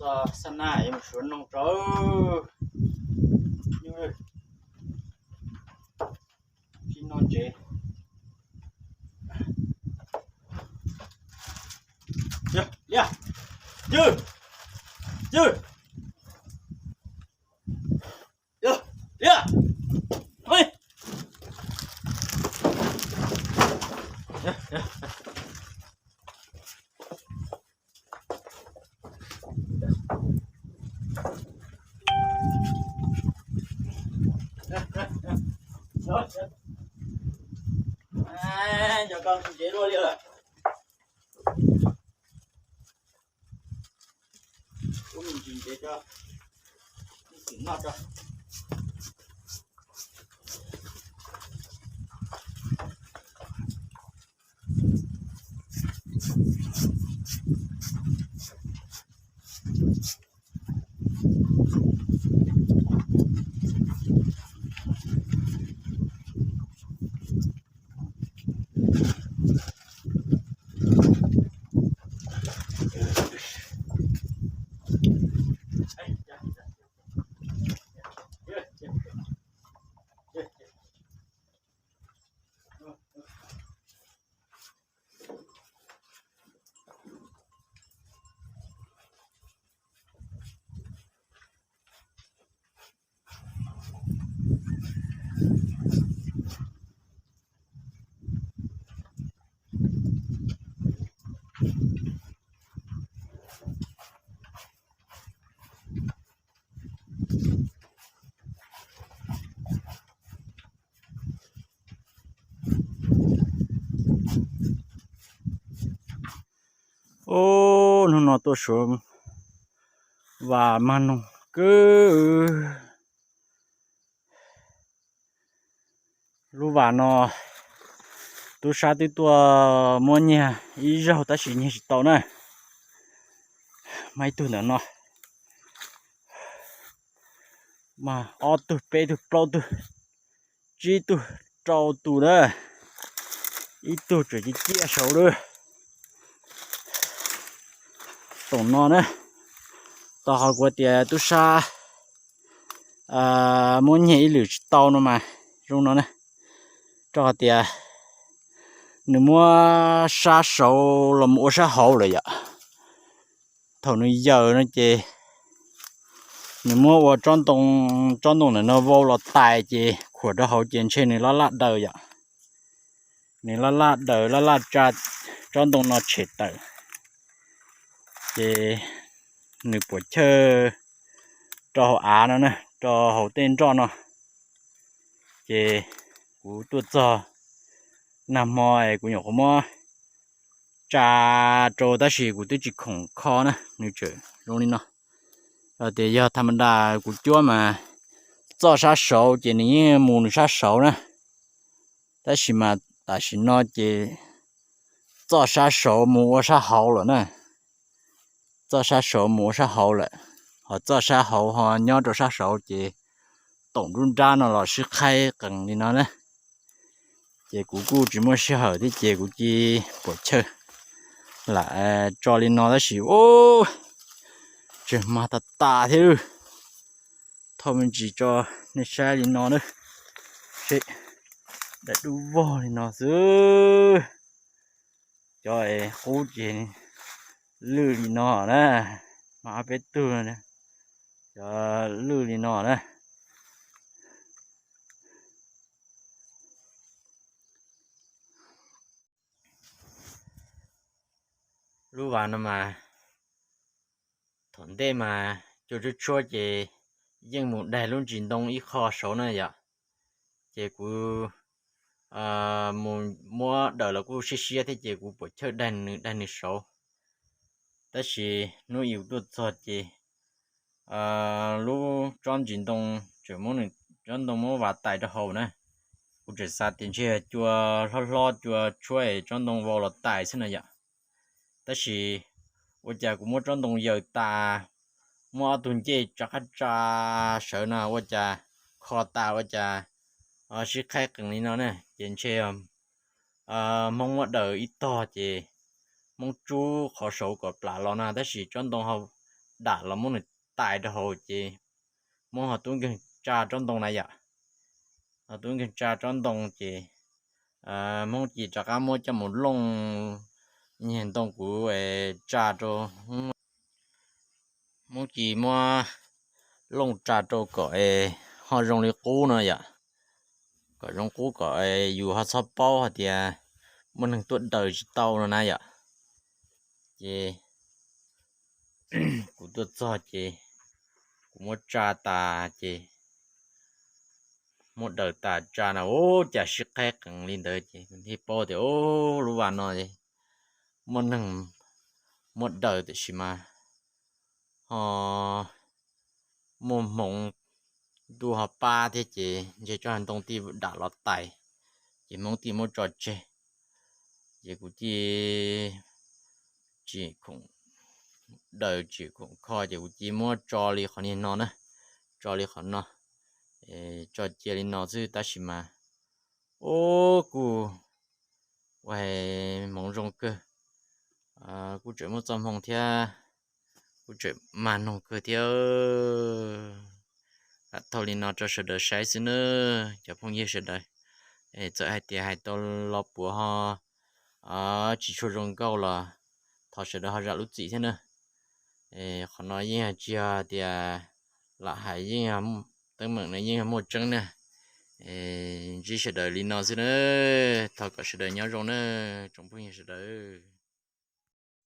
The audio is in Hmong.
Xab na yuav mus suav noog rau. Tsis noj ntsev. Liaj, ywg, ywg, ywg, liaj. Cov ko ntsev luaj li lawm. Ub, me ntsis ntsev tso, ib txwm noj tso. Ub, hnub no tuaj suav vas mag noog kawg. Lub vas no tub sab twb tuaj muab nyiag ib zaug tab sis nyiag tsis tau na. Mas ib tug ntawm no, mas ob tug, peb tug, plaub tug, tsib tug, rau tus na. Ib tug tseem ciaj ciaj saud lawm. Toom no na, tau qhov kuv tias tub sab muab nyiag ib lwm tsis tau no mas zoo no na, rau qhov tias nws muab sab saud los mus ua sab hauv lawm yom. Thaum nws yawm no ces nws muab ua tsob ntoo, tsob ntoo ntawm no vau los tais ces khuam rau hauv ces ntshe nws laj laj daws yom. Nws laj laj daws laj laj tsa tsob ntoo no tshem tawm, ces nws puas chawj rau hauv av no na, rau hauv tej nroj no. Ces kuv tuaj txog nag hmo es kuv nyuam qhuav muab tsa rau tab sis kuv twb tsis khoom kho na, nws tseem zoo li no. Tias yog tham ma das kuv cuab mas txoj sab saud ces nws yeej mus nws sab saud na, tab sis mas tam sim no ces txoj sab saud mus ua sab hauv lawm na. Txoj sab saud mus ua sab hauv lawm, ho txoj sab hauv ho nyob rau sab saud ces toom nruab nrab no los sib qhaib qees li no na. Ces kuv kuj tsis muaj sij hawm thiab ces kuv cia puas chawj lam tso li no tab sis ub, tseg mag tas tas thiab. Thauj me ntsis tso nej saib li no na, seb, daim dub vog li no xwb. Cov es qub ces lwj li no na, mas peb tug, cov lwj li no na. Lub vas no mas thaum ntej mas cua tshuab tshuab ces yeej mus daig lub ntsis ntoo ib qho saud na yom. Ces kuv mus muab daws los kuj siab siab thiab ces kuv puas chawj daig nws daig nws saud. Tab sis hnub ib kuv tuaj txog ces lub tsob ntsis ntoo tseem muab nws tsob ntoo muab vas tais rau hauv na. Kuv tseem xav tias ntshe cua hlob hlob cua tshuab es tsob ntoo vau los tais xwb no yom. Tab sis ua cas kuv muab tsob ntoo yaws tas, muab ob tug ncej tsa qab tsa sawv no ua cas kho tas ua cas sib qhaib qees li no na. Ces ntshe Hmoob muab daws ib tog ces Hmoob tsub qhov saud kom plam los na, tab sis tsob ntoo hau dam los muab nws tais rau hauv ces Hmoob ho tub nkeeg tsa tsob ntoo na yom. Ho tub nkeeg tsa tsob ntoo ces Hmoob ces rov qab muab coj mus looj, niag ntoo kuv tsa rau, Hmoob ces muab looj tsa rau kom es ho zoo li qub no yom, kom zoo qub kom yus ho txhob paub hais tias muaj neeg tuaj daws tsis tau no na yom. Ces kuv tuaj txog ces kuv muab tsa tas ces muab daws tas tsa na, ua cas sib qab qees li ntawd ces kuv thiaj paub tias lub vaj no muaj neeg muab daws tiam sis mas ho muaj hmoov ntuj ho pab thiab ces ntshe tsob ntoo thiaj dam los tais, ces Hmoob thiaj muab tso tseg. Ces kuv thiaj tsis khoom daws tsis khoom kho ces kuv thiaj muab tso li qhov niag no na, tso li qhov no, tso cia li no xwb tab sis mas ua kuj ua hmoov zoo kawg, kuj tseem muaj txoj hmoo thiab, kuj tseem mag noog kawg thiab. Lam thauj li no rau sawv daws saib xwb nawb cov phooj ywg sawv daws. Txawm hais tias hais tau lo puav ho tsis tshua zoo nkauj los thov sawv daws ho zam lub txim thiab na. Qhov no yeej tsis yog tias lam hais, yeej teeb meem no yeej muaj tseeb na. Ntsib sawv daws li no xwb na, thov kom sawv daws nyob zoo na tsoom phooj ywg sawv daws.